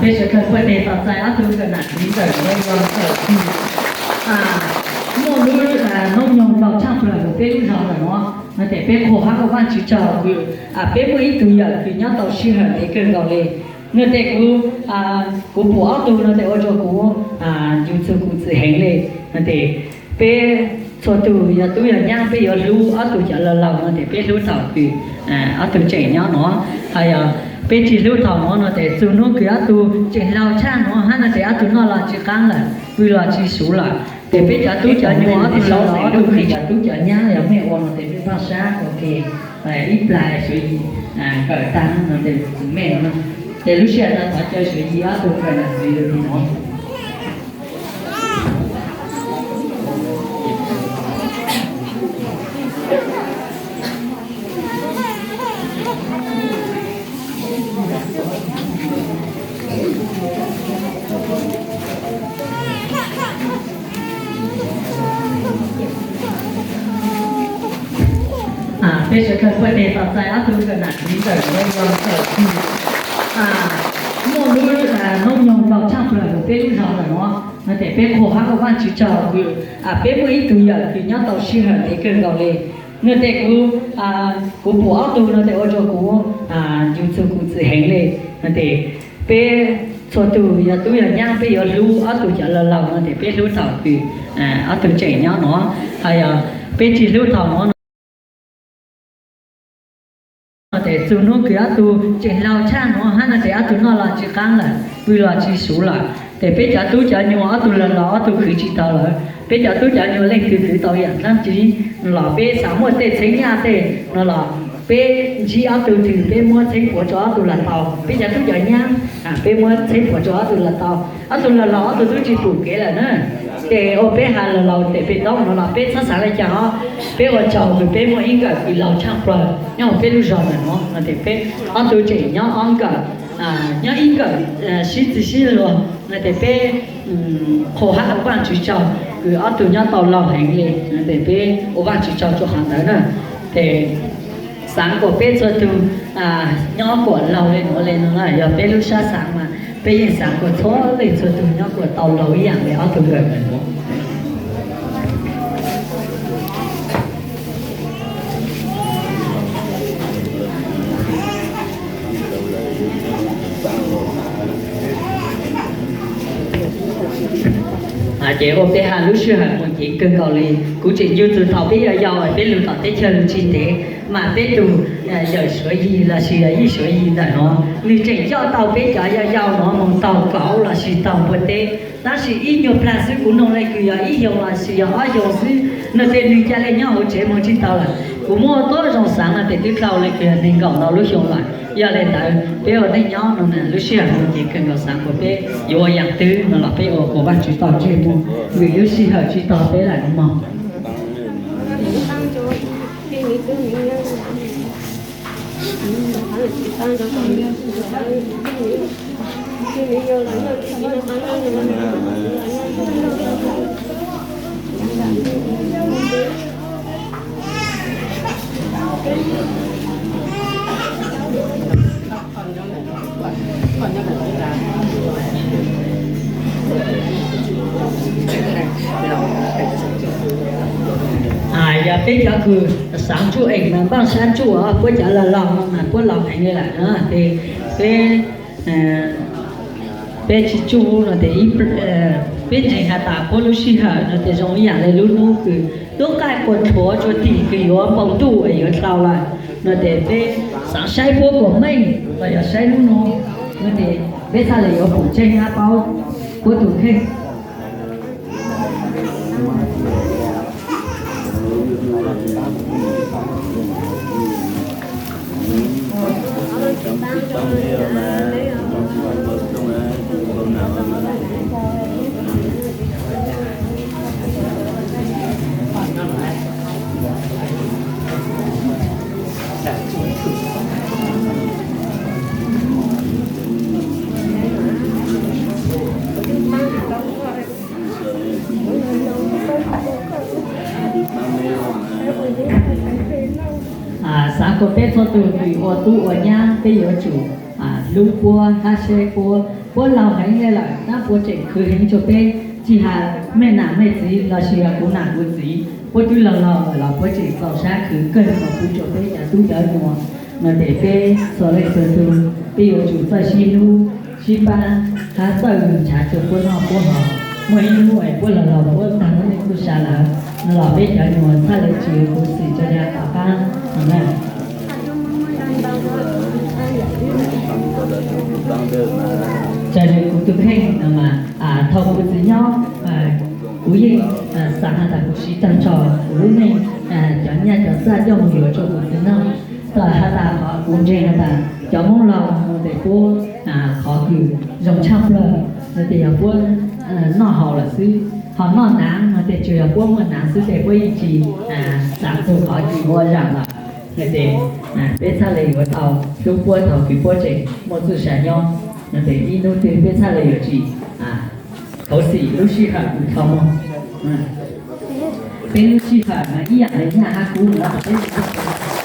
Peb sawv daws puag teg tos txais ob tug kawm nam txiv ntawm Vaj Yos Kawm Tij, muaj lub hnub nyoog ntau tshaj plaws rau peb lub zos ntawm no, no ces peb qhuas qhia rau Vaj Tswv tsaug kws peb muaj ib tug yawm kws nyob tau sij hawm ntev kawg nkaus li. No ces kuv, kuv pum ob tug no ces ua rau kuv ncu txug kuv txwv heev li. No ces peb txhua tug yog tub yog nyab peb yuav hlub ob tug cov laus laus no ces peb hlub thaum kws ob tug tseem nyob no. Ho yog peb tsis hlub thaum no no ces txug hnub kws ob tug tseem laus tshaj no hab no ces ob tug noj los tsis qaab lawm, pw los tsis suv lawm. Ces peb cov tub cov nyuam ob tug laus laus ob tug qhev cov tub cov nyab yog mej ua no ces mej paj sab ua ke ib plag Suav Yis kawm tag no ces mej no. Ces lub sij hawm no thov caw Suav Yis ob tug kawm nam txiv li no. Peb sawv daws puag teg tos txais ob tug kawm nam txiv ntawm Vaj Yos Kawm Tij, muaj lub hnub nyoog ntau tshaj plaws rau peb lub zos ntawm no, no ces peb qhuas qhia rau Vaj Tswv tsaug kws peb muaj ib tug yawm kws nyob tau sij hawm ntev kawg nkaus li. No ces kuv, kuv pum ob tug no ces ua rau kuv ncu txug kuv txwv heev li. No ces peb txhua tug yog tub yog nyab peb yuav hlub ob tug cov laus laus no ces peb hlub thaum kws ob tug tseem nyob no. Ho yog peb tsis hlub thaum no no ces txug hnub kws ob tug tseem laus tshaj no hab no ces ob tug noj los tsis qaab lawm, pw los tsis suv lawm. Ces peb cov tub cov nyuam ob tug laus laus ob tug qhev tsis tau lawm, peb cov tub cov nyuam leej twg qhev tau yaam dlaab tsi los peb xaav muaj tej txheeb nyaj tej no los peb ntsib ob tug twg peb muab txheeb puav rau ob tug lawm tau. Peb cov tub cov nyab peb muab txheeb puav rau ob tug lawm tau. Ob tug laus laus ob tug tub tsis pum kev lawm na. Ces ua peb has laus laus tes pem toob no los peb txhob xaav le caag os. Peb ua tsaug kws peb muaj ib nkawm kws laus tshaj plaws nyob huv peb lub zog ntawm no no ces peb ob tug tseem nyob ob nkawm, nyob ib nkawm sib txig sib luag no ces peb qhuas qhia rau Vaj Tswv tsaug kws ob tug nyob tau laus heev li no ces peb ua Vaj Tswv tsaug rua qhov ntawd na. Ces xaav kuas peb txhua tug nyob kuas laug le nuav le no na, yog peb lub sab xaav mas peb yeej xaav kuas txhua leej txhua tug nyob kuas tau laug ib yaam le ob tug nkawm ntawm no. Ces ua peb has lub sij hawm moog ceev kawg nkaus li. Kuv tseem ncu txug thaum peb yau yau peb lug tom teb chaws lug tsis ntev mas peb tug yawm Suav Yis lossis yawm yij Suav Yis ntawm no nwg tseem coj tau peb cov yau yau no moog taug kauv lossis taug npua teb. Tab sis ib nyuag plag xwb kuv noog le kws yog ib xyoos lossis yog ob xyoos xwb no ces nwg ca le nyob hauv tsev moog tsis tau lawm. Kuv muaj tuab zoo xaav no ces twb dlhau le kws yog neeg nkaum ntau lub xyoo lawm. Yog le ntawd peb ua neej nyob no lub sij hawm moog ces kawg nkaus xaav kuas peb yuav ua yaam twg no los peb ua kuas Vaj Tswv tau ntsej muag vim lub sij hawm tsis tau peb lawm no mog. Yog peb cov kws xaav tsuj eem mas npaaj sab tsuj os, puab cov laug laug no mas puab laug heev le lawm no ces peb, peb tsis tsuj no ces peb ntseeg has tas puab lub sij hawm no ces zoo ib yaam le lub nub kws tub qaij quas rhuav rua tim kws yuav npau ntuj es yuav dlhau lawm no ces peb xaav saib puab kuas meej los yog saib lub nub no ces peb txhaj le yuav pum tseeb hab paub puab tug kheej. Xaav kuas peb txhua tug kws ua tub ua nyab peb yuav tsum hlub puab hab saib puab Puab laug heev le lawm, tab puab tseem khwv heev rua peb, tsis has mej nam mej txiv lossis yog kuv nam kuv txiv, puab twb laug laug lawm los puab tseem txaus sab khwv kawg rua peb cov tub cov nyuas. No ces peb txhua leej txhua tug, peb yuav tsum txawj sib hlub sib pab, hab txawj nrhav rua puab noj puab haus. Muaj ib hnub es puab laug laug puab taag lub neej txuj sa lawm, no los peb cov nyuas txhaj le tsis yuav khuv xim rua yav tom qab no na. Raws li kuv tus kheej no mas, thaum kuv txiv nyob, kuv yeej xav has tas kuv siv tag nrho kuv lub neej, cov nyaj cov txag coj mus yuav rua kuv txiv noj. Txawm has tas qhov kuv ntseeg has tas cov Moob Laug no ces puab qhov kws zoo tshaj plawg no ces yog puab noj haus lawm xwb, ho noj hnav no ces tsuas yog puab muaj hnav xwb ces puab yeej tsis xav txug qhov kws ua zam lawm. No ces peb txhaj le yuav tau hlub puab thaum kws puab tseem muaj txuj sa nyob, no ces ib hnub twg peb txhaj le yuav tsis khuv xim lub sij hawm kws tau muaj. Peb lub sij hawm mas ib yam le nyaj hab kub no, peb tsis